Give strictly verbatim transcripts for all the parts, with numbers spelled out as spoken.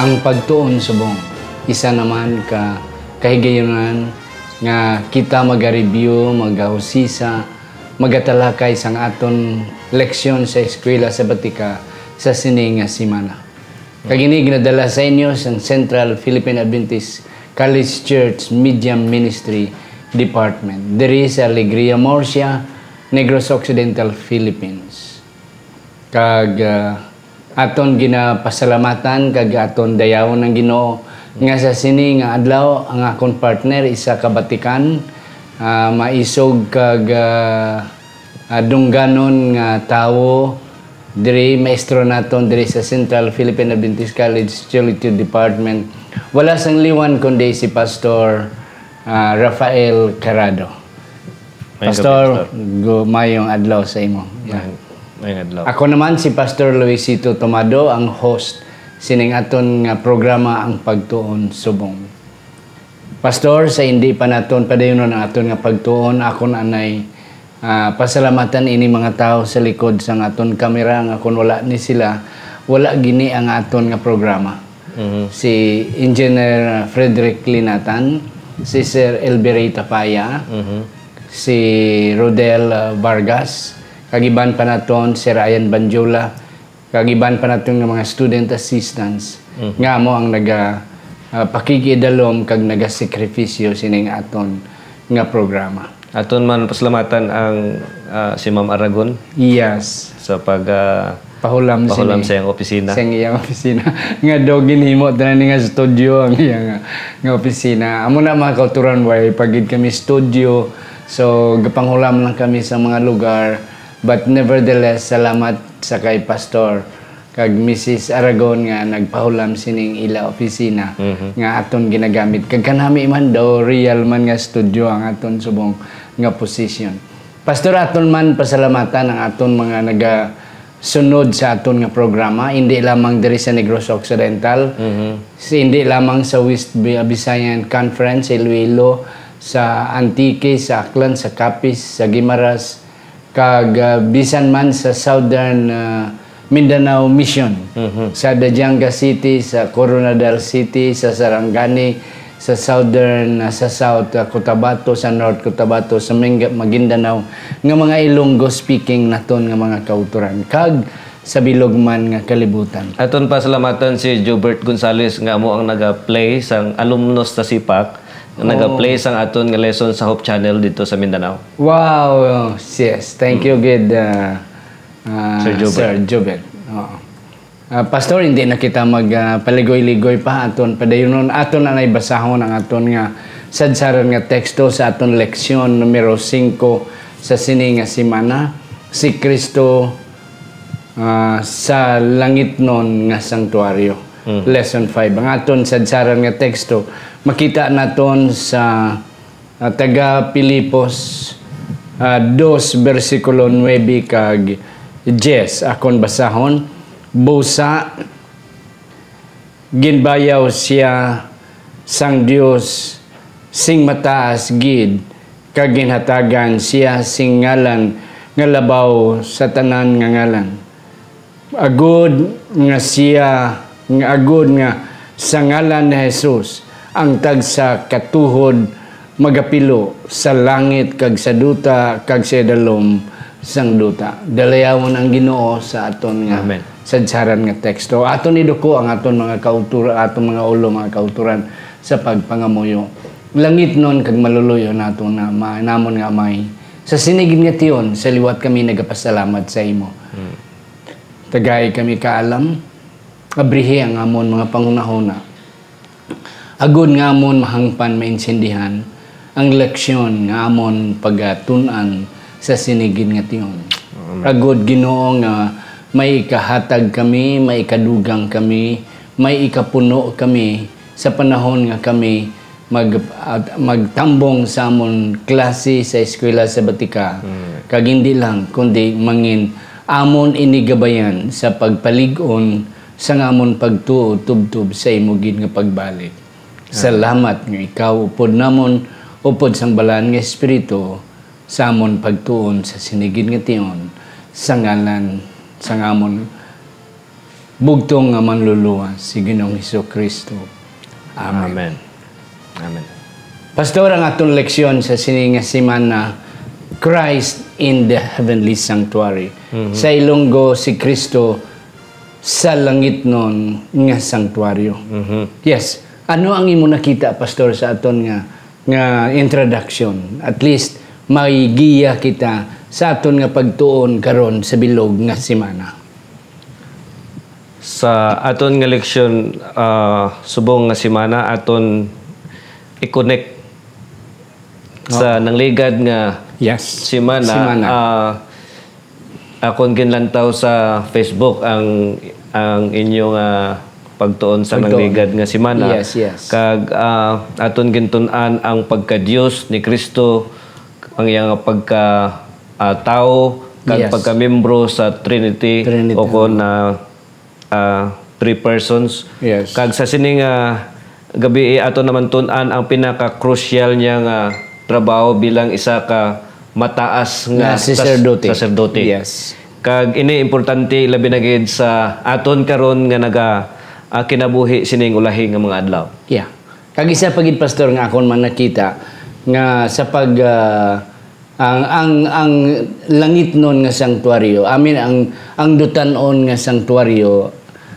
Ang pagtuon subong isa naman ka kahigayunan nga kita maga-review, magahusisa, magatalakay sang aton leksyon sa eskwela sabatika sa sini nga semana. Kag ini ginadala sa inyo sang Central Philippine Adventist College Church Media Ministry Department diri sa Alegria, Murcia, Negros Occidental, Philippines. Kag, ah, aton ginapasalamatan kag aton dayawon ang Ginoo nga sa sini nga adlaw ang akon partner, isa ka batikan, ah, maisog kag, ah, ah, dungganon nga tawo diri, maestro naton diri sa Central Philippine Adventist College Theology Department. Wala sang liwan kundi si Pastor, ah, Rafael Carado. Maayong gabi, Pastor, Pastor. Gu-, mayong adlaw sa imo. Yeah. Maayong, maayong adlaw. Ako naman si Pastor Luisito Tomado, ang host sining aton nga programa, Ang Pagtuon Subong. Pastor, sa hindi pa naton padayunon ang aton nga pagtuon, akon anay, ah, pasalamatan ini mga tawo sa likod sang aton kamera nga kon wala ni sila, wala gini ang aton nga programa. Mhm. Si Engineer Frederick Linatan, si Sir Elberry Tapaya, Mhm. si Rodel, ah, Vargas, kag iban pa naton, Sir Ian Banjola, kag iban pa naton nga mga student assistants Mhm. nga amo ang naga, ah, pakigidalom kag nagasakripisyo sining aton nga programa. Aton man pasalamatan ang, ah, si Ma'am Aragon Yes. sa pag, ah, Pahulam pahulam sini. sa iyang opisina. Sa iyang opisina. Nga daw ginhimo tanan ni nga studio ang iyang, ah, nga opisina. Amo na, mga kauturan, way pa gid kami studio. So, gapanghulam lang kami sa mga lugar. But nevertheless, salamat sa kay Pastor kag Missus Aragon nga nagpahulam sining ila opisina Mhm. nga aton ginagamit. Kag kanami man daw, real man nga studio ang aton subong nga position. Pastor, aton man pasalamatan ang aton mga nagasunod sa aton nga programa, hindi lamang diri sa Negros Occidental, Mhm. si-, hindi lamang sa West Bi-, Visayan Conference, Iloilo, sa Antique, sa Aklan, sa Capiz, sa Guimaras, kag, ah, bisan man sa Southern, ah, Mindanao Mission, Mhm. sa Dajanga City, sa Koronadal City, sa Sarangani, sa Southern, ah, sa South, ah, Cotabato, sa North Cotabato, sa Minga-, Maguindanao, nga mga Ilonggo speaking naton nga mga kauturan, kag sa bilog man nga kalibutan. Aton pasalamatan si Jobert Gonzales nga amo ang naga-play sang alumnus sa sipak, nga Oo. naga-play sang aton nga lesson sa Hope Channel dito sa Mindanao. Wow, yes. Thank you, Mm. gid, ah, ah, Sir Jobert. Sir Jobert. Oo. Ah, Pastor, hindi na kita mag, ah, paligoy-ligoy pa. Aton padayunon, aton anay basahon ang aton nga sadsaran nga teksto sa aton leksyon numero singko sa sini nga semana, si Kristo, ah, sa langitnon nga santuaryo. Mm. Lesson five. Ang aton sadsaran nga teksto, makita naton sa ah, taga Filipos, ah, dos, bersikulo nuebe kag diyes. Akon basahon, busa ginbayaw sia sang Dios sing mataas gid, kag ginhatagan sia sing ngalan nga labaw sa tanan nga ngalan. Agod nga sia, nga agod nga sa ngalan ni Jesus, ang tagsa ka tuhod magapilo sa langit kag sa duta kag sa idalom sang duta. Dalayawon ang Ginoo sa aton nga Amen. sadsaran nga teksto. Aton iduko ang aton mga kauturan, aton mga ulo, mga kauturan sa pagpangamuyo. Langitnon kag maluluyo naton na ma-, namon nga Amay, sa sini gid nga tion, sa liwat kami nagapasalamat sa imo. Mm. Tagai kami kaalam, abrihi ang amon mga panghunahuna, agod nga amon mahangpan maintindihan ang leksyon nga amon pagatun-an sa sini gid nga tion. Amen. Agod, Ginoo, nga may ikahatag kami, may ikadugang kami, may ikapuno kami sa panahon nga kami mag-, at magtambong sa amon klase sa eskwela sabatika, Mm. kag hindi lang, kundi mangin amon ini gabayan sa pagpalig-on sang amon pagtuo tubtob sa imo gid nga pagbalik. Amen. Salamat nga ikaw upod namon, upod sang Balaan nga Espiritu, sa amon pagtuon sa sini gid nga tion, sa ngalan sang amon bugtong nga Manluluwas, si Ginoong Hesukristo. Amen. Amen. Amen. Pastor, ang aton leksyon sa sini nga semana, Christ in the Heavenly Sanctuary. Mhm. Sa Ilonggo, si Kristo sa langitnon nga sanctuaryo. Mhm. Yes. Ano ang imo nakita, Pastor, sa aton nga, nga introduction? At least, may giya kita sa aton nga pagtuon karon sa bilog nga semana. Sa aton nga leksyon, ah, subong nga semana, aton i-connect sa Oo. nangligad nga Yes. semana. Semana. Ah, akon ginlantaw sa Facebook ang, ang inyo nga pagtuon sa Pagtuon. nangligad nga semana. Yes, yes. Kag, ah, aton gintun-an ang pagka-Dios ni Kristo, ang iya nga pagka, ah, tawo, kag Yes. pagkamiyembro sa Trinity, Trinity. o kon, ah, ah, three persons. Yes. Kag sa sini nga gabi, eh, ato naman tun-an ang pinaka-crucial niya nga trabaho bilang isa ka mataas nga Nga pas-, saserdote. saserdote. Yes. Kag ini importante labi na gid sa aton karon nga naga, ah, kinabuhi sining ulahi nga mga adlaw. Yeah. Kag isa pa gid, Pastor, nga akon man nakita nga sa pag, ah, ang, ang, ang langitnon nga sangtuaryo, I mean, ang, ang dutan-on nga sangtuaryo,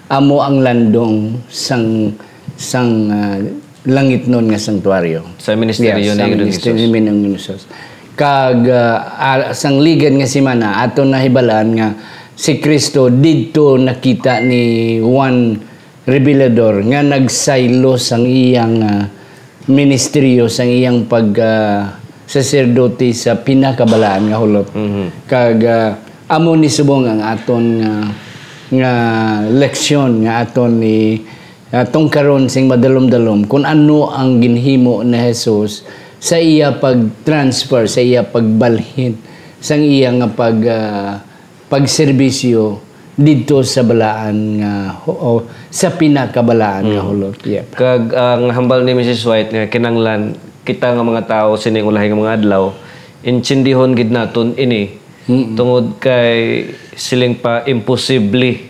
amo ang landong sang, sang, ah, langitnon nga sangtuaryo. Sa ministeryo Yes, ni sa Ginoong ministeryo Jesus. ni Ginoong Jesus. Kag, ah, ah, sang ligad nga semana, aton nahibalaan nga si Cristo didto nakita ni Juan Revelador nga nagsaylo sang iyang, ah, ministeryo, sang iyang pag, ah, saserdote sa pinakabalaan nga hulot. Mhm. Kag, ah, amo ni subong ang aton nga, nga leksyon nga aton ni, ah, tungkaron sing madalom-dalom kung ano ang ginhimo ni Jesus sa iya pag-transfer, sa iya pagbalhin sang iya nga pag, ah, pagserbisyo didto sa balaan nga hu-, o sa pinakabalaan nga Mm. hulot. Yep. Kag ang hambal ni Missus White nga kinahanglan kita nga mga tawo sining ulahi nga mga adlaw, intindihon gid naton ini Mm-mm. tungod kay siling pa imposible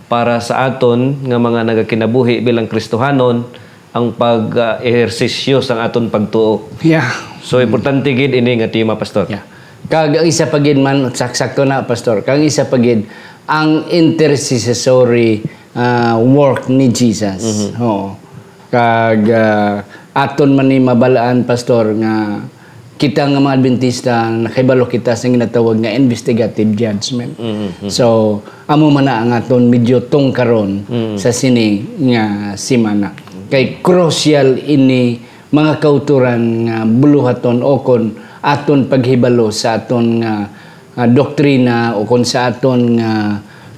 para sa aton nga mga nagakinabuhi bilang Kristohanon ang pag, ah, ehersisyo sang aton pagtuo. Yeah. So, Mm. importante gid ini nga tema, Pastor. Yeah. Kag ang isa pa gid man, saksakto na, Pastor. Kag ang isa pa gid, ang intercessory, ah, work ni Jesus. Mhm. Oo. Kag, ah, aton man ni mabalaan, Pastor, nga kita nga mga Adventista, nakahibalo kita sa ginatawag nga investigative judgment. Mhm. So, amo man na ang aton medyo tungkaron Mhm. sa sini nga semana. Kay crucial ini, mga kauturan, nga buluhaton o kon aton paghibalo sa aton nga, ah, doktrina o kon sa aton nga,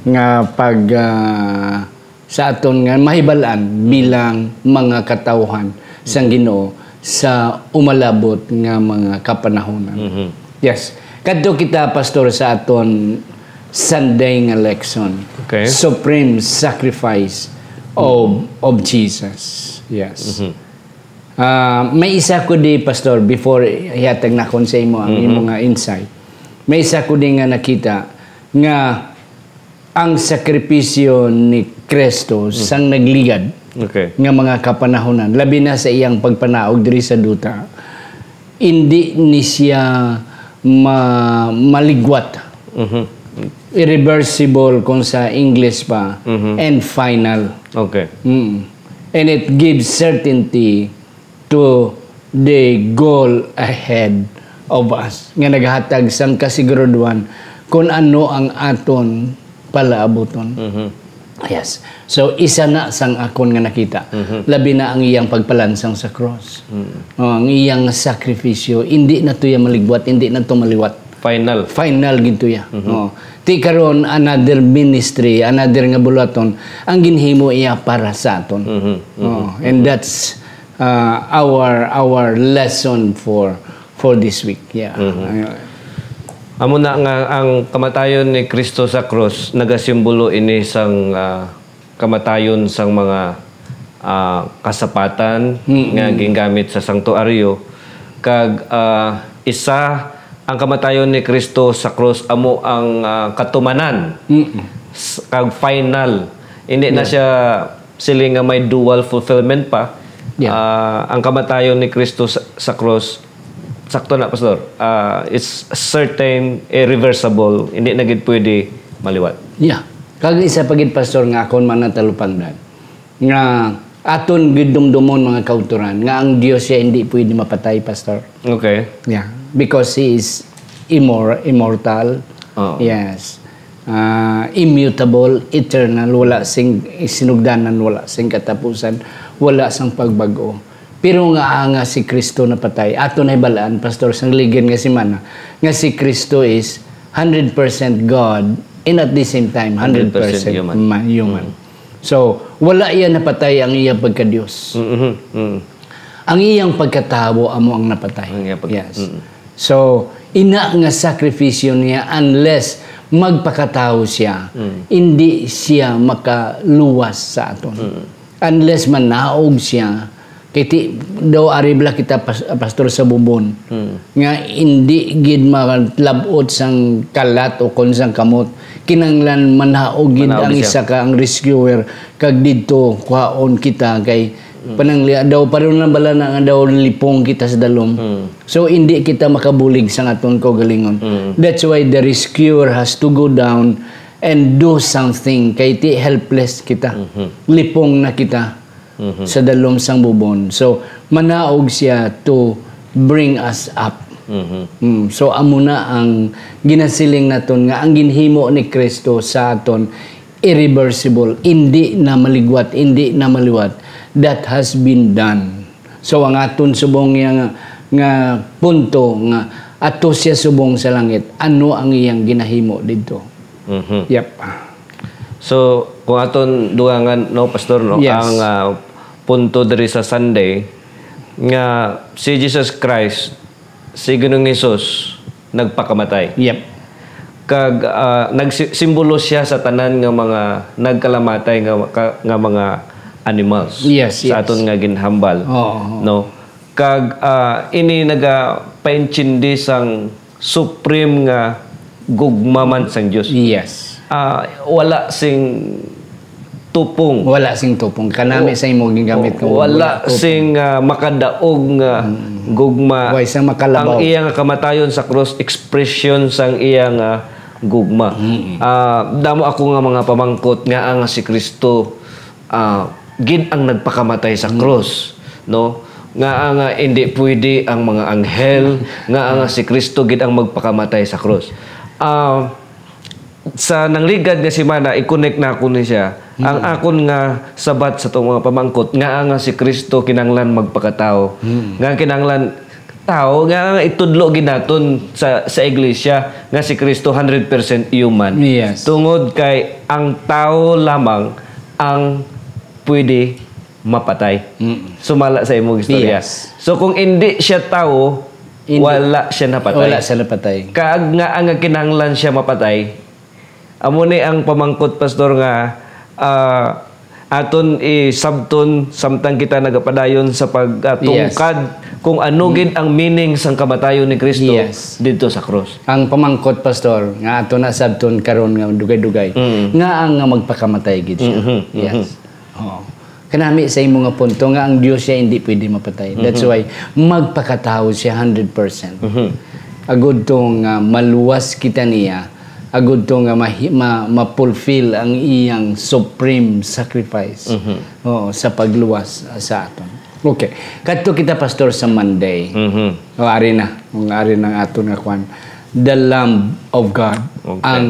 nga pag, ah, sa aton nga mahibal-an bilang mga katawhan sang Ginoo sa umalabot nga mga kapanahonan. Mhm. Yes. Kadto kita, Pastor, sa aton Sunday nga lesson. Okay. Supreme Sacrifice of, of Jesus. Yes. Mhm. Ah, may isa ko di, Pastor, before ihatag nakon sa imo ang Mhm. imo nga insight. May isa ko di nga nakita nga ang sakripisyo ni Kristo Mm. sang nagligad Okay. nga mga kapanahonan, labi na sa iyang pagpanaog diri sa duta, indi ni siya ma-, maligwat. Mhm. Irreversible kung sa English pa, Mhm. and final. Okay. Mm. And it gives certainty to the goal ahead of us, nga naghatag sang kasiguraduhan kung ano ang aton palaabuton. Mhm. Yes. So, isa na sang akon nga nakita, Mhm. labi na ang iyang pagpalansang sa cross. Mhm. Oh, ang iyang sakripisyo, hindi na to iya maligwat, hindi na to maliwat. Final. Final gid to iya. Mhm. Oh. Ti karon, another ministry, another nga buluhaton, ang ginhimo iya para sa aton. Mhm. Mhm. Oh, and Mhm. that's, uh, our, our lesson for, for this week. Yeah. Mhm. Ayun. Amo na nga ang kamatayon ni Kristo sa krus nagasimbolo ini sang, ah, kamatayon sang mga, ah, kasapatan Mm-mm. nga gingamit sa sangtuaryo. Kag, ah, isa, ang kamatayon ni Kristo sa krus amo ang, ah, katumanan Mm-mm. s-, kag final Hindi na Yeah. siya siling nga may dual fulfillment pa. Yeah. Ah, ang kamatayon ni Kristo sa, sa cross, sakto na, Pastor, ah, it's certain, irreversible, hindi na gid pwede maliwat. Yeah. Kag isa pa gid, Pastor, nga akon man natalupangdan, nga aton gid dumdumon, mga kautoran, nga ang Dios siya hindi pwede mapatay, Pastor. Okay. Yeah. Because He is immor- immortal. Oo. Yes. Ah, immutable, eternal, wala sing sinugdanan, wala sing katapusan, wala sang pagbag-o. Pero nga, nga si Kristo napatay, ato na hibalaan, Pastor, sang ligid nga semana, nga si Kristo is hundred percent God and at the same time hundred percent Hundred percent human. ma- human. So, wala iya napatay ang iya pagka-Dios. Mhm, mhm. Ang iyang pagkatawo amo ang napatay. Ang iyang pagka- Yes. Mm. So, ina nga sakripisyo niya, unless magpakatawo siya, Mm. hindi siya makaluwas sa aton. Mm. Unless manaog siya, kay ti, daw ari bala kita, pas- Pastor, sa bubon, Mm. nga hindi gid malab-ot sang kalat o kon sang kamot, kinanglan manaog gid Manaog ang siya. Isa ka, ang rescuer, kag didto kuhaon kita kay pananglia daw, pareho na bala na nga daw lipong kita sa dalom. Mm. So, hindi kita makabulig sa aton kaugalingon. Mm. That's why the rescuer has to go down and do something. Kay ti helpless kita. Mhm. Lipong na kita Mhm. sa dalom sang bubon. So, manaog siya to bring us up. Mhm. Mm. So, amo na ang ginasiling naton nga ang ginhimo ni Kristo sa aton irreversible, hindi na maligwat, hindi na maliwat. That has been done. So, ang aton subong niya nga, nga punto nga ato siya subong sa langit, ano ang iyang ginahimo didto? Mhm. Yep. So, kung aton dugangan, no, Pastor, no, Yes. ang ah, punto diri sa Sunday, nga si Jesus Christ, si Ginoong Jesus, nagpakamatay. Yep. Kag ah, nagsi- simbolo siya sa tanan nga mga nagkalamatay nga ka- nga mga animals Yes, sa yes. aton nga ginhambal, Oo. no? Kag ah, ini nagapaintindi sang supreme nga gugma man sang Dios. Yes. Ah, wala sing tupong. Wala sing tupong. Kanami sa imo gingamit nga Wala wala tupong. Sing ah, makadaog nga gugma. Way sang makalabaw. Ang iya nga kamatayon sa cross, expression sang iya nga gugma. Mm. Ah, damo ako nga mga pamangkot nga ang si Kristo ah, gid ang nagpakamatay sa cross, no? Nga nga hindi pwede ang mga anghel, nga nga si Kristo gid ang magpakamatay sa cross. Ah, sa nangligad nga semana, i-connect na ako ni siya. Ang akon nga sabat sa tong mga pamangkot, nga nga si Kristo kinahanglan magpakatawo. Nga kinahanglan tawo, nga itudlo gid naton sa, sa iglesia nga si Kristo hundred percent human. Yes. Tungod kay ang tawo lamang ang pwede mapatay. Mm. Sumala sa imong istorya. Yes. So kung hindi siya tawo, Hindi. Wala siya napatay. Wala siya napatay. Kag nga ang kinahanglan siya mapatay, amo ni ang pamangkot, Pastor, nga ah, aton isabton samtang kita nagapadayon sa pagtungkad kung ano gid ang meaning sang kamatayon ni Kristo Yes. didto sa krus. Ang pamangkot, Pastor, nga ato na sabton karon nga dugay-dugay, Mm. nga ang nga magpakamatay gid siya. Mhm, Yes. mhm. Oo. Kanami sa imo nga punto nga ang Dios siya hindi pwede mapatay. That's why magpakatawo siya hundred percent. Mhm. Agud to nga maluwas kita niya, agud to nga mahi- ma- ma-fulfill ang iyang supreme sacrifice. Mhm. Oo, sa pagluwas sa aton. Okay. Kadto kita, Pastor, sa Monday. Mhm. O, ari na. Ang ari na ang aton nga kwan. The Lamb of God. Okay. Ang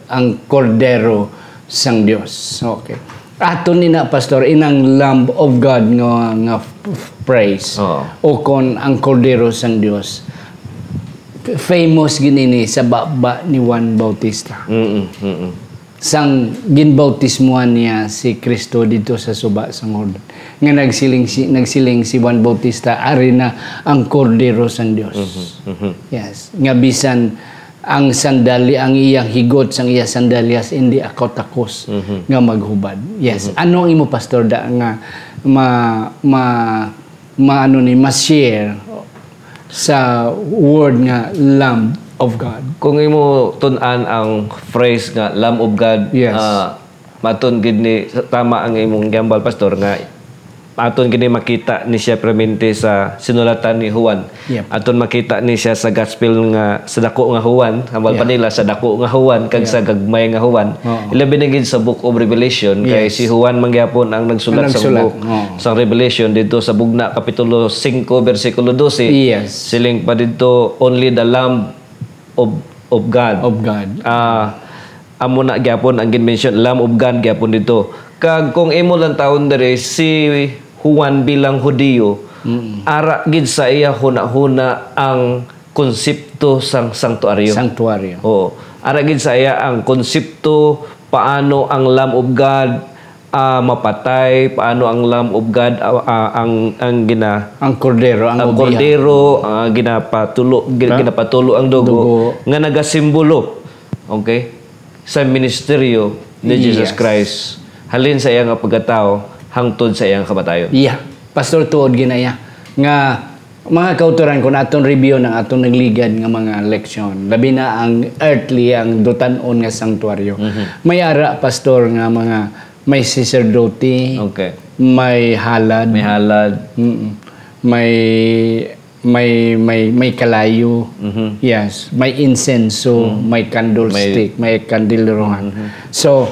ang Kordero sang Dios. Okay. Aton ni na, Pastor, inang Lamb of God nga, nga f- f- praise. Oo. O kon ang Kordero sang Dios. F- Famous gid ini sa baba ni Juan Bautista. Mm-mm, mm-mm. Sang ginbautismuhan niya si Kristo dito sa suba sang Jordan. Nga nagsiling si, nagsiling si Juan Bautista, "Ari na ang Kordero sang Dios." Mhm, mhm. Yes. Nga bisan ang sandali, ang iyang higot sang iya sandalyas, hindi ako takos Mhm. nga maghubad. Yes. Ano ang imo, Pastor, da nga ma, ma, ma, ano ni, ma-share sa word nga Lamb of God? Kung imo tun-an ang phrase nga Lamb of God, Yes. ah, Maton gid ni, tama ang imong gihambal, Pastor, nga aton gid ni makita ni siya permente sa sinulatan ni Juan. Yep. Aton makita ni siya sa gospel nga sa dako nga Juan, hambal pa Yeah. nila sa dako nga Juan kag sa Yeah. gagmay nga Juan. Oo. Ilabi na gid sa Book of Revelation, kay Yes. si Juan man gyapon ang nagsulat Ang sa nagsulat, book oo. sa Revelation dito sa Bugna kapitulo singko bersikulo dose. Yes. Siling pa dito, "Only the Lamb of of God." Of God. Ah, amo na gyapon ang gin-mention, Lamb of God gyapon dito. Kag kung imo lang tawon diri, si Juan bilang Hudiyo, Mm. ara gid sa iya hunahuna ang konsepto sang sanktuaryo. Sanktuaryo. Oo. Ara gid sa iya ang konsepto paano ang Lamb of God ah, mapatay, paano ang Lamb of God, ah, ah, ang ang gina Ang kordero, ang, ang ubihan. Kordero, ah, ginapatulo gi- Ha? ginapatulo ang dugo, Dugo. Nga nagasimbolo, okay, sa ministeryo ni Jesus Yes. Christ halin sa iya nga pagkatawo hangtod sa iya nga kamatayon. Yeah. Pastor, tuod ginaya nga mga kautoran, kung aton review ng aton nagligad nga mga leksyon, labi na ang earthly, ang dutan-on nga sanctuaryo. Mhm. May ara, Pastor, nga mga may sacerdote, Okay. may halad, May halad, Mm. may may may may kalayo. Mhm. Yes, may insenso, may candlestick, may, kandilerohan. So,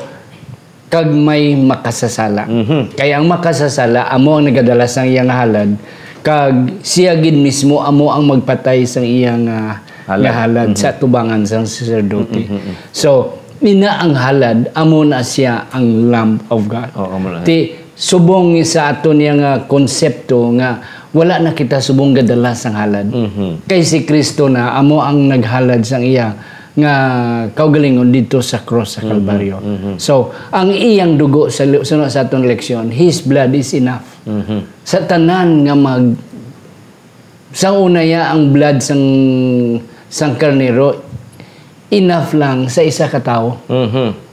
kag may makasasala. Mhm. Kay ang makasasala amo ang nagadala sang iyang halad, kag siya gid mismo amo ang magpatay sang iyang ah, Halad. nga halad sa tubangan sang sacerdote. So, ina ang halad amo na siya ang Lamb of God. Oo, amo na. Ti subong sa aton niya nga konsepto nga wala na kita subong gadala sang halad. Mhm. Kay si Kristo na amo ang naghalad sang iya nga kaugalingon dito sa cross sa Kalbaryo. Mhm. So, ang iyang dugo sa suno sa aton leksyon, his blood is enough. Mhm. Sa tanan nga mag sa una ya ang blood sang sang karnero, enough lang sa isa ka tawo. Mhm.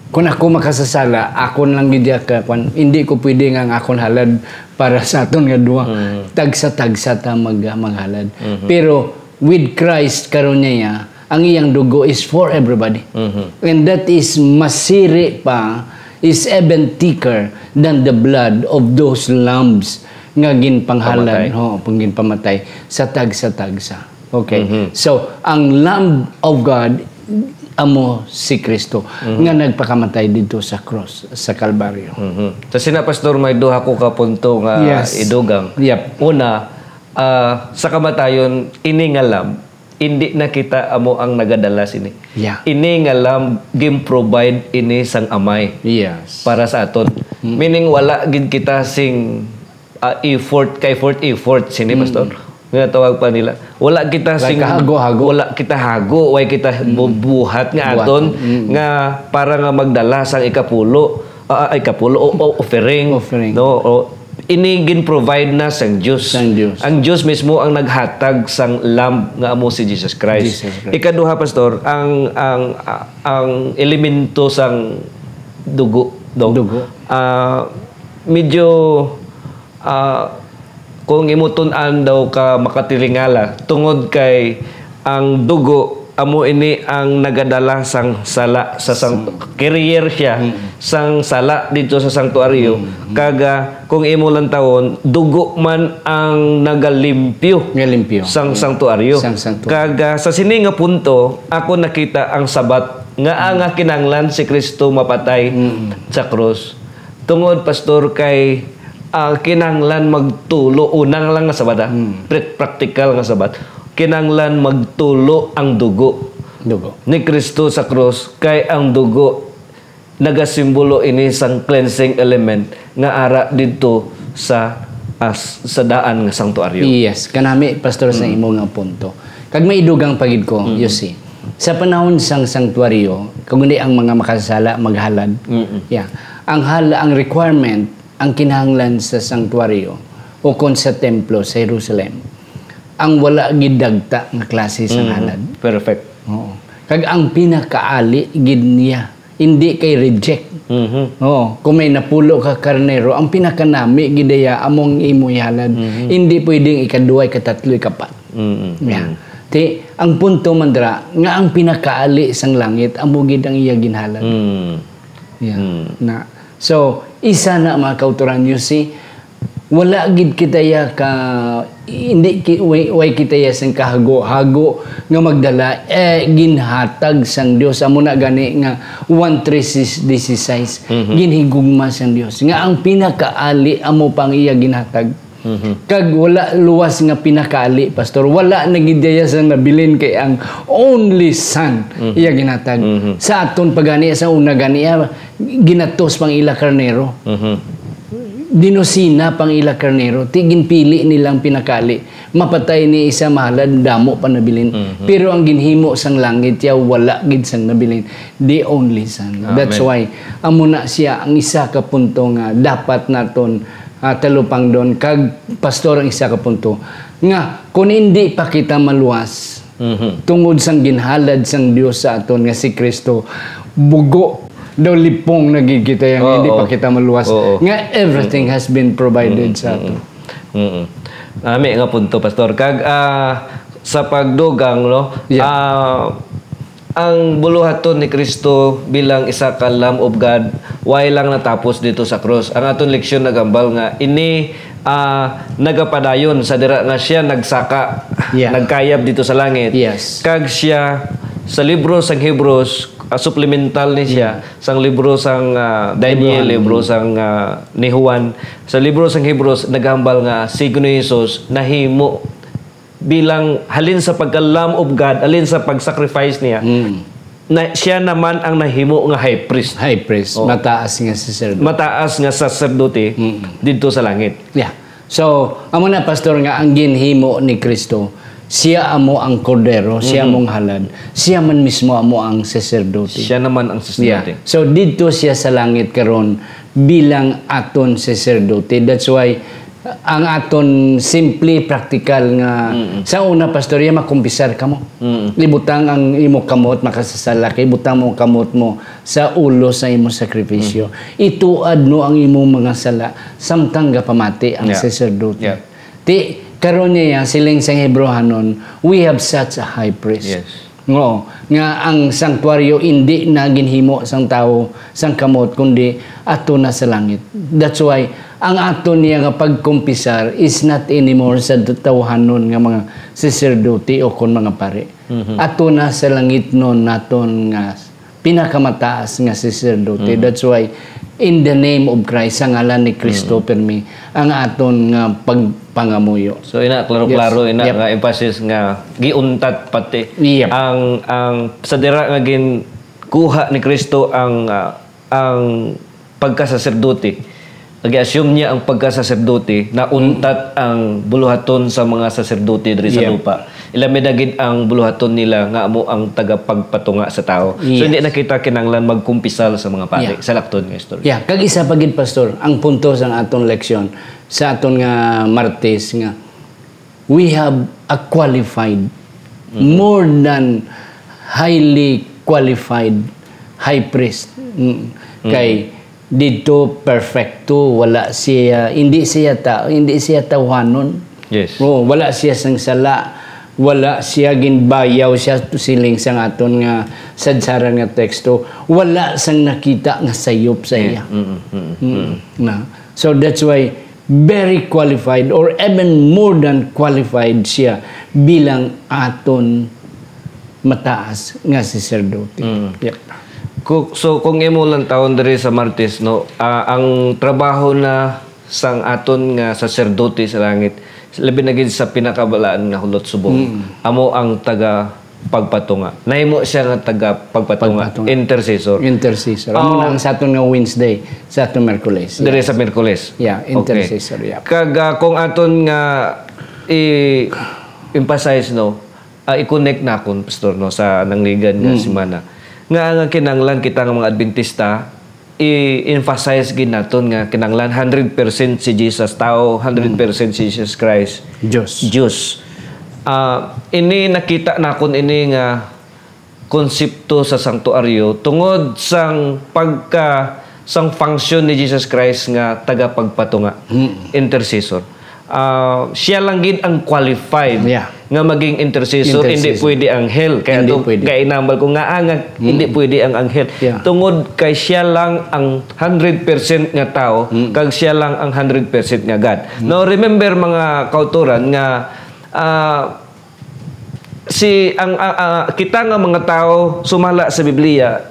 Kung ako makasasala, akon lang gid ya ka kwan, hindi ko pwede nga ang akon halad para sa aton nga duha. Mhm. Tagsa-tagsa ta mag maghalad. Mhm. Pero with Christ karon niya, ang iyang dugo is for everybody. Mhm. And that is masiri pa, is even thicker than the blood of those lambs nga ginpanghalad, Pamatay. ho, pang ginpamatay sa tagsa-tagsa. Okay. Mhm. So, ang Lamb of God amo si Kristo Mhm. nga nagpakamatay dito sa cross sa Kalbaryo. Mhm. Sa sina, Pastor, may duha ko ka punto nga Yes. Idugang. Yep. Una, ah, sa kamatayon, ini nga lamb, hindi na kita amo ang nagadala sini. Yeah. Ini nga lamb, gin-provide ini sang Amay Yes. para sa aton. Mm. Meaning, wala gid kita sing ah, effort, kay effort, effort, sini, Mm. Pastor? Nga tawag pa nila. Wala kita Like sing kahago-hago. Wala kita hago, way kita bu- buhat nga Buhat. aton Mm. nga para nga magdala sang ikapulo, ah, ah, ikapulo o, o offering. Offering. No, o, ini gin-provide na sang Dios. Sang Dios. Ang Dios mismo ang naghatag sang lamb nga amo si Jesus Christ. Jesus Christ. Ikaduha, Pastor, ang ang ang elemento sang dugo, no? Dugo. Ah, medyo Ah, kung imo tun-an daw ka makatilingala, tungod kay ang dugo amo ini ang nagadala sang sala sa sang carrier siya sang sala dito sa sanctuaryo. Kag, ah, kung imo lang tawon, dugo man ang nagalimpyo Nga limpyo. sang sanctuaryo. Sang sanctuaryo. Kag, ah, sa sini nga punto, ako nakita ang sabat nga ang kinahanglan si Kristo mapatay sa krus. Tungod, Pastor, kay, ah, kinahanglan magtulo, unang lang nga sabat, ah. Pra- praktikal nga sabat. Kinahanglan magtulo ang dugo Dugo. ni Kristo sa krus, kay ang dugo nagasimbolo ini sang cleansing element nga ara didto sa, ah, sa daan nga sanctuaryo. Yes, kanami, Pastor, sa imo nga punto. Kag may idugang pa gid ko, you see. Sa panahon sang sanctuaryo, kag hindi ang mga makasasala maghalad. Mm-mm. Yeah. Ang hal ang requirement, ang kinahanglan sa sanctuaryo o kon sa templo sa Jerusalem, ang wala gid dagta nga klase sang halad. Perfect. Oo. Kag ang pinakaali gid niya, hindi kay reject. Mhm. Oo, kung may napulo ka karnero, ang pinakanami gid iya among imo ihalad. Hindi pwedeng ikaduwa, ikatatlo, ikapat. Mm-mm. Yeah. Ti, ang punto man dira, nga ang pinakaali sang langit, amo gid ang iya ginhalad. Mm. Yeah. Na. So, isa na, mga kautoran, you see, wala gid kita ya ka, hindi ki-, way, way kita ya sang kahago-hago nga magdala, eh, ginhatag sang Dios. Amo na gani nga one three six dieciséis, Mhm. ginhigugma sang Dios. Nga ang pinakaali amo pang iya ginhatag. Mhm. Kag wala luwas nga pinakaali, Pastor. Wala na gid daya sang nabilin kay ang only son Mhm. iya ginhatag. Mhm. Sa aton pa gani, sa una gani, ah, ginatos pang ila karnero. Mhm. Dinusina pang ila karnero. Ti ginpili nilang pinakaali. Mapatay ni isa, mahalad, damo pa nabilin. Mhm. Pero ang ginhimo sang langit, ya wala gid sang nabilin. The only son. That's Amen. why, amo na siya ang isa ka punto nga dapat naton, ah, talupangdon. Kag, Pastor, ang isa ka punto nga, kung hindi pa kita maluwas, Mhm. tungod sang ginhalad sang Dios sa aton nga si Kristo, bugo daw lipong na gid kita yang hindi Oo. pa kita maluwas. Oo. Nga everything Mm-mm. has been provided Mm-mm. sa aton. Mm-mm. Nami nga punto, Pastor. Kag, ah, sa pagdugang, no? Yeah. Ah, ang buluhaton ni Kristo bilang isa ka Lamb of God, why lang natapos dito sa krus? Ang aton leksyon nagambal nga ini, ah, nagapadayon sa dira nga siya nagsaka, Yeah. nagkayab dito sa langit. Yes. Kag siya, sa libro sang Hebrews, ah, supplemental ni siya, Mm. sang libro sang, ah, Daniel, Hebrew. libro sang, ah, ni Juan. Sa libro sang Hebrews, nagambal nga si Ginoong Jesus nahimo bilang halin sa pagka-Lamb of God, halin sa pag-sacrifice niya, Mm. na, siya naman ang nahimo nga high priest. High priest, Oh. mataas nga sacerdote. Mataas nga sacerdote Mm. didto sa langit. Yeah. So, amo na, Pastor, nga ang ginhimo ni Kristo, siya amo ang kordero, siya Mhm. amo ang halad, siya man mismo amo ang sacerdote. Siya naman ang sacerdote. Yeah. So, didto siya sa langit karon bilang aton sacerdote. That's why ang aton simple, practical nga, Mm-mm. sa una, Pastor, ya makumpisar kamo. Mm-mm. Ibutang ang imo kamot, makasasala ka, ibutang mo ang kamot mo sa ulo sa imo sakripisyo. Mm-hmm. Ituad no ang imong mga sala, samtang gapamati ang Yeah. saserdote. Yeah. Ti, karon niya, siling sang Hebrehanon, we have such a high priest. Yes. Ngoo, nga ang sanctuaryo indi na ginhimo sang tawo, sang kamot, kundi ato na sa langit. That's why, ang ato niya nga pagkumpisar is not anymore sa tawhanon nga mga saserdote o kon mga pari. Mhm. Ato na sa langitnon naton nga pinakamataas nga saserdote. Mhm. That's why, in the name of Christ, sa ngalan ni Kristo, Mhm. pirmi ang aton nga pagpangamuyo. So, ina, klaro-klaro, Yes. ina, Yep. nga emphasis nga giuntat pati Yep. ang, ang sa dira nga ginkuha ni Kristo ang, ah, ang pagkasaserdote. Nag-assume niya ang pagkasaserdote, nauntat ang buluhaton sa mga saserdote diri sa Yep. lupa. Ilabi na gid ang buluhaton nila nga amo ang tagapagpatunga sa tawo. So, Yes. hindi na kita kinahanglan magkumpisal sa mga pari Yeah. sa lakton nga istorya. Yeah, kag isa pa gid, Pastor, ang punto sa aton leksyon, sa aton nga Martes nga, we have a qualified, Mhm. more than highly qualified high priest. Mm. Mhm. Kay didto perfecto, wala siya, hindi siya ta-, hindi siya tawhanon. Yes. Oo, wala siya sang sala, wala siya ginbayaw siya siling sang aton nga sadsaran nga teksto, wala sang nakita nga sayop sa Yeah. iya. Mm, mm, Mm. mm. Na. So that's why very qualified or even more than qualified siya bilang aton mataas nga saserdote. Mm. Yep. Ku-, so, kung imo lang tawon diri sa Martes, no, ah, ang trabaho na sang aton nga saserdote sa langit, labi na gid sa pinakabalaan nga hulot subong, Mm. amo ang taga pagpatunga. Nahimo siya nga taga pagpatunga, Pagpatunga. intercessor. Intercessor. Amo na Oh. ang sa aton nga Wednesday, sa aton Miyerkules. Dire Yes. sa Miyerkules. Yeah, Okay. intercessor, yeah. Kag, ah, kung aton nga i-emphasize, no, ah, i-connect nakon, Pastor, no, sa nangligan nga Mm. semana, nga, nga kinahanglan kita nga mga Adventista, i-emphasize gid naton nga kinahanglan hundred percent si Jesus tao, hundred percent si Jesus Christ Diyos. Diyos. Ah, ini nakita nakon ini nga konsepto sa sanctuaryo tungod sang pagka, sang function ni Jesus Christ nga tagapagpatunga, Mm. intercessor. Ah, siya lang gid ang qualified Yeah. nga maging intercessor, hindi Intercessor. pwede anghel. Kaya Hindi to, pwede. kaya inambal ko nga, ah, nga hindi Mm. pwede ang anghel. Yeah. Tungod kay siya lang ang hundred percent nga tao, Mm. kag siya lang ang hundred percent nga God. Mm. Now, remember, mga kauturan, nga, ah, si, ang, ah, ah, kita nga mga tao sumala sa Biblia,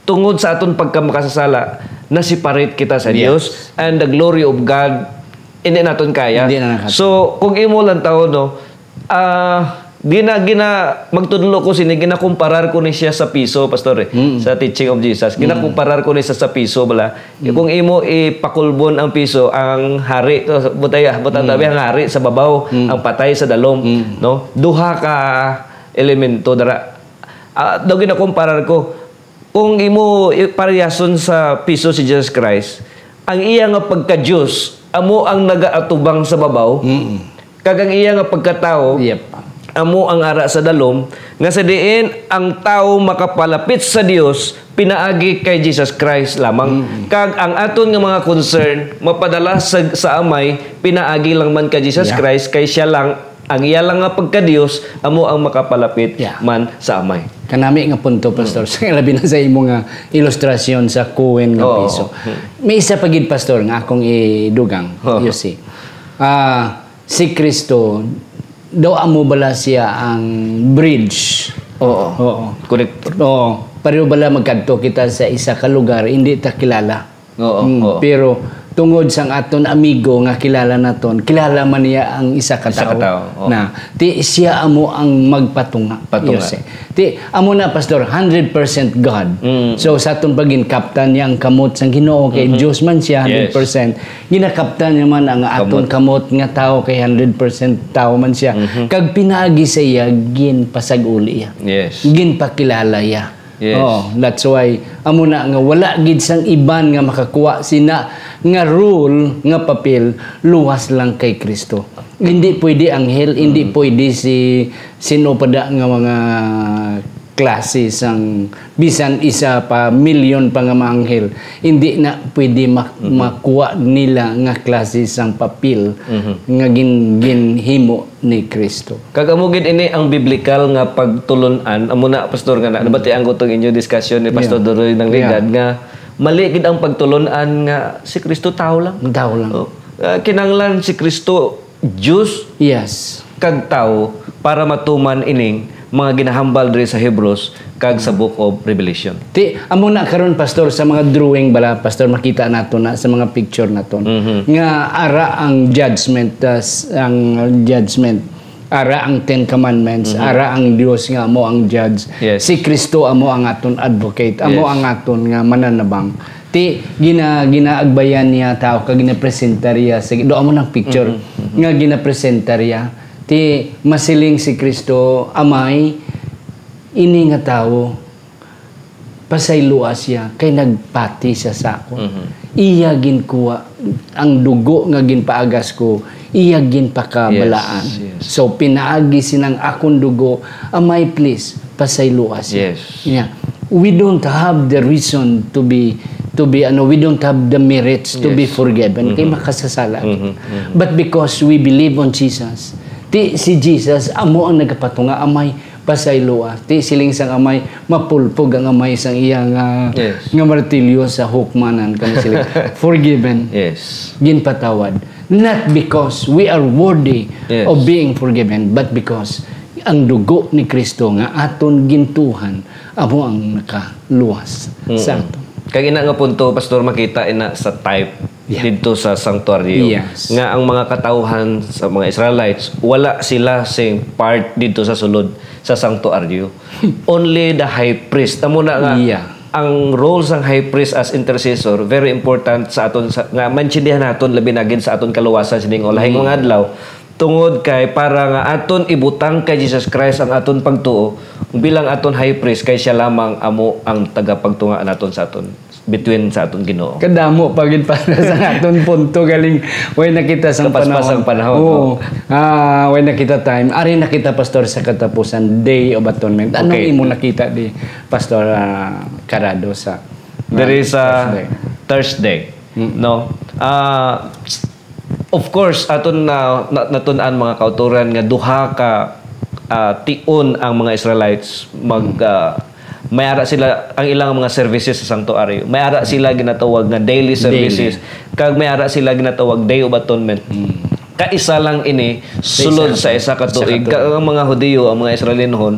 tungod sa aton pagkamakasasala, na-separate kita sa Yes. Dios, and the glory of God, hindi naton kaya. Hindi na nakat- So, kung imo lang tao, no, ah, gina-, gina-, magtudlo ko sini, ginakumparar ko ni siya sa piso, Pastor, eh, Mm. sa teaching of Jesus. Mm. Ginakumparar ko ni siya sa piso, bala. Mm. Kung imo ipakulbon ang piso, ang hari, to, butaya, butang Mm. tabi, ang hari sa babaw, Mm. ang patay sa dalom, Mm. no? Duha ka elemento, dara. Ah, daw ginakumparar ko, kung imo i-, pariyason sa piso si Jesus Christ, ang iya nga pagka-Dios amo ang nagaatubang sa babaw, Mm. kag ang iya nga pagkatawo Yep. amo ang ara sa dalom, nga sa diin ang tawo makapalapit sa Dios pinaagi kay Jesus Christ lamang. Mm. Kag ang aton nga mga concern mapadala sa, sa Amay pinaagi lang man kay Jesus Yeah. Christ, kay siya lang, ang iya lang nga pagka-Dios amo ang makapalapit Yeah. man sa Amay. Kanami nga punto, Pastor, Mm. sa labi na sa imo nga ilustrasyon sa coin nga Oo. piso. Mm. May isa pa gid, Pastor, nga akong idugang, Oo. you see. Ah, si Kristo, daw amo bala siya ang bridge? Oo. Oo. Connector. Oo. Pareho bala magkadto kita sa isa ka lugar, hindi ta kilala. Oo, Mm, oo. Pero tungod sang aton amigo nga kilala naton, kilala man niya ang isa ka Isa ka tawo tao, oo. na ti siya amo ang magpatunga. Patunga. You see. Ti amo na, Pastor, hundred percent God. Mm. So, sa aton pag-, ginkaptan niya ang kamot sang Ginoo, kay Mhm. Dios man siya, Yes. hundred percent. Ginakaptan niya man ang aton Kamot. kamot nga tawo, kay hundred percent tawo man siya. Mhm. Kag pinaagi sa iya, ginpasag-uli iya. Yes. Ginpakilala iya. Yes. Oh, that's why amo na nga wala gid sang iban nga makakuha sina nga role nga papel luwas lang kay Kristo. Hindi pwede anghel, hindi Mm. pwede si sino pa da nga mga klase sang bisan isa pa milyon pa nga mga anghel. Hindi na pwede mak-, Mm-hmm. makuha nila nga klase sang papel Mm-hmm. nga gin-, ginhimo ni Kristo. Kag amo gid ini ang biblikal nga pagtulon-an. Amo na, Pastor, nga na, Mm. nabatian ko tong inyo discussion ni Pastor Yeah. Doroy ng Yeah. Ligad nga mali gid ang pagtulon-an nga si Kristo tao lang. Tao lang. Oh. Ah, kinahanglan si Kristo Dios Yes. kag tao para matuman ining mga ginahambal diri sa Hebrews kag sa Book of Revelation. Ti, amo na karon, Pastor, sa mga drawing bala, Pastor, makita nato na sa mga picture naton Mhm. nga ara ang judgment, uh, s-, ang judgment, ara ang Ten Commandments, Mhm. ara ang Dios nga amo ang judge. Yes. Si Kristo amo ang aton advocate, amo Yes. ang aton nga mananabang. Ti, gina-, ginaagbayan niya tao kag ginapresentar iya sa, do amo nang picture Mhm, mhm. nga ginapresentar iya. Ti, masiling si Kristo, "Amay, ini nga tawo, pasayloa siya, kay nagpati siya sa akon. Mhm. Iya ginkuha ang dugo nga ginpaagas ko, iya ginpakabalaan. Yes, yes. So, pinaagi sinang akon dugo, Amay, please, pasayloa siya." Yes. Yeah. We don't have the reason to be, to be, ano, we don't have the merits to be Yes. forgiven. Kay Mhm. makasasala. Mhm, mhm. But because we believe on Jesus, ti si Jesus, amo ang nagapatunga, Amay, pasayloa. Ti siling sang Amay, mapulpog ang Amay sang iya nga, Yes. nga martilyo sa hukmanan, kani sila. Forgiven. Yes. Ginpatawad. Not because we are worthy Yes. of being forgiven, but because ang dugo ni Kristo nga aton gintuhan, amo ang nakaluwas Mm-mm. sa aton. Kag ina nga punto, Pastor, makita ina sa type Yeah. didto sa sanctuary Yes. nga ang mga katawhan sa mga Israelites, wala sila sing part didto sa sulod sa sanctuary. Only the high priest. Amo na nga, Yeah. ang role sang high priest as intercessor, very important sa aton, sa, nga maintindihan naton, labi na gid sa aton kaluwasan sining ulahing Mm. mga adlaw. Tungod kay para nga aton ibutang kay Jesus Christ ang aton pagtuo, bilang aton high priest, kay siya lamang amo ang tagapagtunga naton sa aton, between sa aton Ginoo. Kadamo pa gid para sa aton punto, galing way na kita sang Kapaspas panahon. ang panahon, Oo. oo. Ah, way na kita time. Ari na kita, Pastor, sa katapusan, Day of Atonement. Anong Okay. imo nakita di, Pastor, ah, Carado, sa Diri sa Thursday? Thursday, Mm. no? Ah, of course, aton na, na, natun-an, mga kauturan, nga duha ka ah, tion ang mga Israelites, mag, ah, may ara sila ang ilang mga services sa sanctuary. May ara sila ginatawag nga daily Daily. services, kag may ara sila ginatawag Day of Atonement. Mm. Kaisa lang ini Sa sulod isa sa ka- isa ka sa tuig. Isa ka tuig. Kag ang mga Hudiyo, ang mga Israelinhon,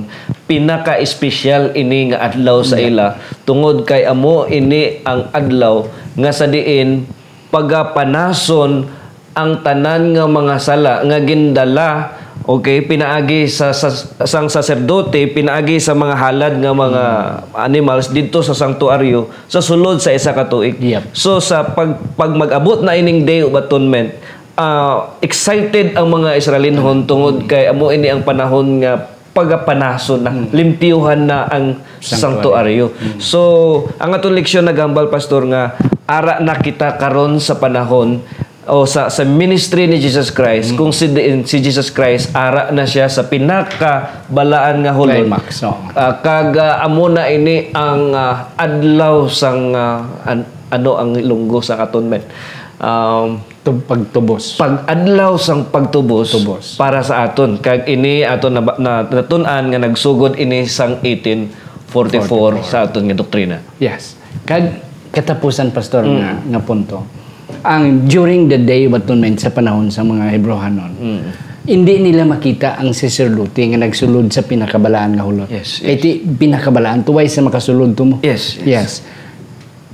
pinaka-espesyal ini nga adlaw sa Yeah. ila, tungod kay amo ini ang adlaw nga sa diin pagapanason ang tanan nga mga sala nga gindala, okay, pinaagi sa, sa sang saserdote, pinaagi sa mga halad nga mga Mm. animals didto sa sanctuary sa sulod sa isa ka tuig. Yep. So, sa pag, pag mag-abot na ining Day of Atonement, ah, excited ang mga Israelinhon tungod kay amo ini ang panahon nga pagapanason na, Mm. limpyuhan na ang Sanctuary. sanctuaryo. Mm. So, ang aton leksyon naghambal, Pastor, nga ara na kita karon sa panahon o sa, sa ministry ni Jesus Christ, Mm. kung si, si Jesus Christ, ara na siya sa pinakabalaan nga hulot. Climax, oo. Ah, kag, ah, amo na ini ang, ah, adlaw sang, ah, an-, ano ang Ilonggo sa atonement? Um, Tub-, pagtubos. Pag-adlaw sang pagtubos Tubos. para sa aton. Kag ini aton na, na, natun-an nga nagsugod ini sang eighteen forty-four Forty-four. sa aton nga doktrina. Yes. Kag katapusan, Pastor, Mm. nga, nga punto. Ang during the Day of Atonement sa panahon sa mga Hebrehanon, Mm. hindi nila makita ang saserdote nga nagsulod sa pinakabalaan nga hulot. Yes, Kay yes. ti pinakabalaan, tuway sa makasulod to mo. Yes, yes. Yes.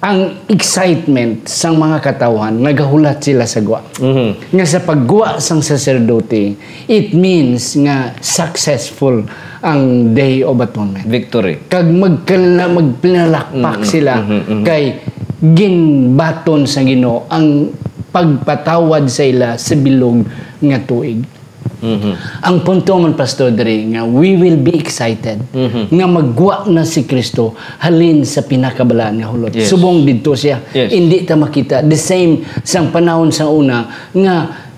Ang excitement sang mga katawhan, nagahulat sila sa gwa. Mhm. Nga sa paggwa sang saserdote, it means nga successful ang Day of Atonement. Victory. Kag magkala-, magpinalakpak Mm, sila mhm, mhm. kay ginbaton sa Ginoo ang pagpatawad sa ila sa bilog nga tuig. Mhm. Ang punto man, Pastor, diri nga we will be excited Mhm. nga maggwa na si Kristo halin sa pinakabalaan nga hulot. Yes. Subong didto siya, Yes. hindi ta makita. The same sang panahon sa una nga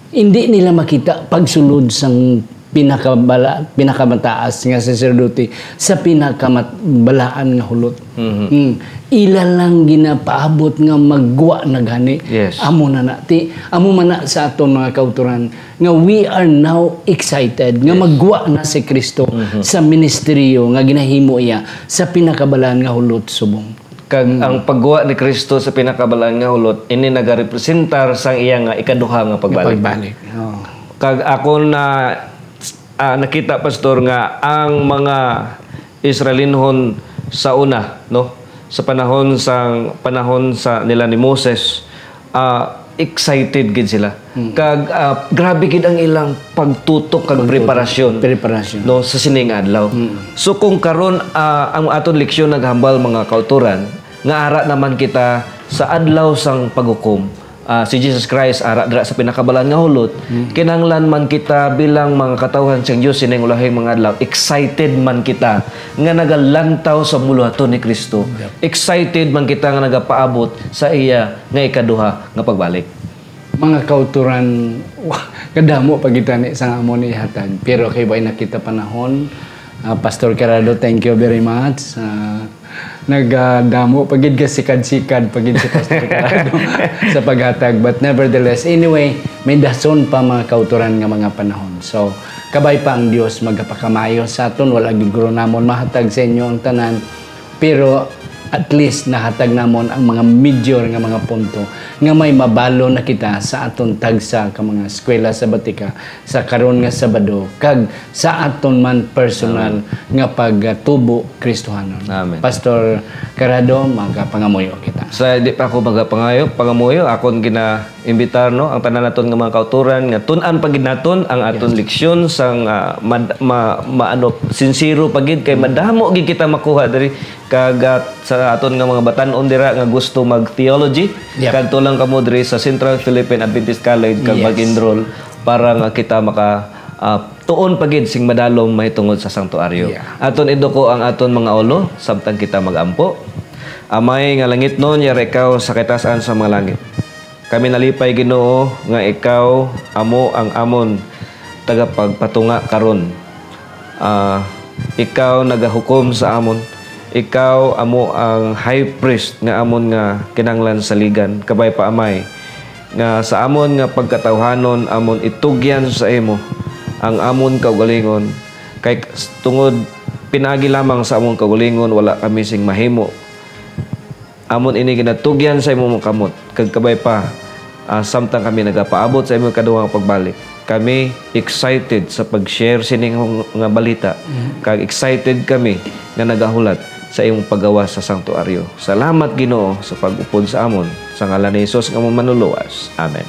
hindi nila makita pagsulod sang pinakabala-, pinakamataas nga saserdote sa pinakamat-, balaan nga hulot. Mhm. Mm. Ila lang ginapaabot nga maggwa na gani. Yes. Amo na na. Ti, amo man na sa aton mga kautoran nga we are now excited nga Yes. maggwa na si Kristo Mhm. sa ministeryo nga ginahimo iya sa pinakabalaan nga hulot subong. Kag Mm. ang pagguwa ni Kristo sa pinakabalaan nga hulot, ini nagarepresentar sang iya nga ikaduha nga Nga pagbalik. pagbalik. Oo. Kag akon na, ah, nakita, Pastor, nga ang mga Israelinhon sa una, no, sa panahon sang, panahon sa nila ni Moses, ah, excited gid sila. Mm. Kag, ah, grabe gid ang ilang pagtutok kag Pagtutok, preparasyon, preparasyon. no, sa sini nga adlaw. Mm. So, kung karon, ah, ang aton leksyon naghambal, mga kautoran, nga ara naman kita sa adlaw sang paghukom, ah, si Jesus Christ ara dira sa pinakabalaan nga hulot, Mm. kinahanglan man kita bilang mga katawhan sang Dios sining ulahing mga adlaw, excited man kita nga nagalantaw sa buluhaton ni Kristo. Yep. Excited man kita nga nagapaabot sa iya nga ikaduha nga pagbalik. Mga kautoran, kadamo pa kita ni sang amon ihatag, pero kay way na kita panahon, ah, Pastor Carado, thank you very much. Ah, nagadamo pa gid ka, sikad-sikad pa gid si Pastor Carado sa paghatag. But nevertheless, anyway, may dason pa, mga kautoran, nga mga panahon. So, kabay pa ang Dios magapakamayo sa aton. Wala gid guro namon mahatag sa inyo ang tanan. Pero at least nahatag namon ang mga major nga mga punto nga may mabalo na kita sa aton tagsa ka mga eskwela sabatika sa karon nga Sabado kag sa aton man personal Amen. nga pagtubo Kristohanon. Amen. Pastor Carado, magapangamuyo kita. Sa di pa ako magapangayo, pangamuyo, akon gina- imbitar, no, ang tanan naton nga mga kautoran nga tun-an pa gid naton ang aton Yes. leksyon sang, ah, mad-, ma-, ma-, ano, sinsero pa gid kay Mm. madamo gid kita makuha diri kag, ah, sa aton nga mga batan-on dira nga gusto mag-theology, Yep. kadto lang kamo diri sa Central Philippine Adventist College kag Yes. mag-enroll para nga kita maka, ah, tuon pa gid sing madalom mahitungod sa sanctuaryo. Yeah. Aton iduko ang aton mga ulo samtang kita mag-ampo. Amay nga langitnon, yara ikaw sa kataas-an sa mga langit. Kami nalipay, Ginoo, nga ikaw amo ang amon tagapagpatunga karon. Ah, ikaw nagahukom sa amon. Ikaw amo ang high priest nga amon nga kinahanglan saligan. Kabay pa, Amay, nga sa amon nga pagkatawhanon amon itugyan sa imo ang amon kaugalingon, Kay s-, tungod pinaagi lamang sa among kaugalingon, wala kami sing mahimo. Amon ini ginatugyan sa imong kamot, kag kabay pa, ah, samtang kami nagapaabot sa imong ikaduha nga pagbalik. Kami excited sa pag-share sining nga balita, kag excited kami nga nagahulat sa imong paggawas sa sanctuaryo. Salamat, Ginoo, sa pag-upod sa amon. Sa ngalan ni Jesus nga amon Manlulowas. Amen.